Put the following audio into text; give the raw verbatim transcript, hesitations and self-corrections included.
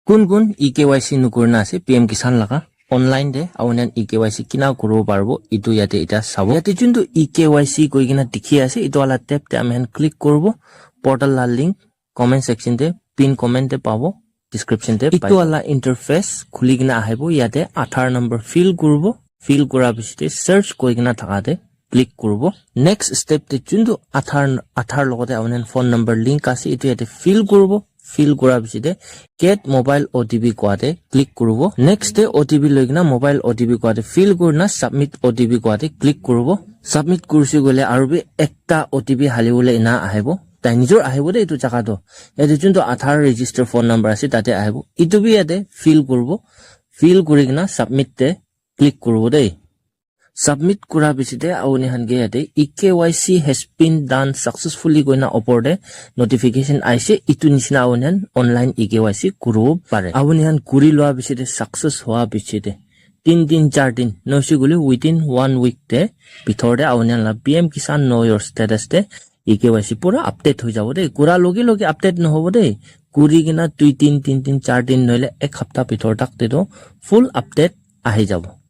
Kun kun E K Y C nukurina ase P M Kisan laga online te aonan E K Y C kina kuribo paribo itu yate ita sabo. Yate juntu E K Y C koi kena dikhi ase itu wala tab te ami khan click kuribo. Portal la link comment section te pin comment te pabo, description te itu wala interface khuli kena ahibo. Yate Aadhaar number fill kuribo. Fill kura pichete search koi kena thaka te click kuribo. Next step te juntu Aadhaar Aadhaar logote aonan phone number link ase itu yate fill kuribo. Fill kura pichete get mobile O T P kowa te click kuribo. Next te O T P loi kena mobile O T P kowa te fill kurina submit O T P kowa te click kuribo. Submit kurisi koile aru bi ekta O T P hali bole ena ahibo. Tai nijor ahibo de itu jaga to. Yate juntu Aadhaar register phone number ase tate ahibo. Itu bi yate fill kuribo. Fill kuri kena submit te click kuribo de. Submit kura pichete auni khan ke yate E K Y C has been done successfully koina opor te notification aise. Itu nisina auni khan online E K Y C kuribo pare. Auni khan kuri lua pichete success hua pichete tin tin char din noise koile within one week te bithor te auni khan la P M Kisan know your status te E K Y C pura update hoi jabo de. Kura loge loge update nohobo de. Kuri kena dui tin tin tin char din noile ek hapta bithor tak te to full update ahi jabo.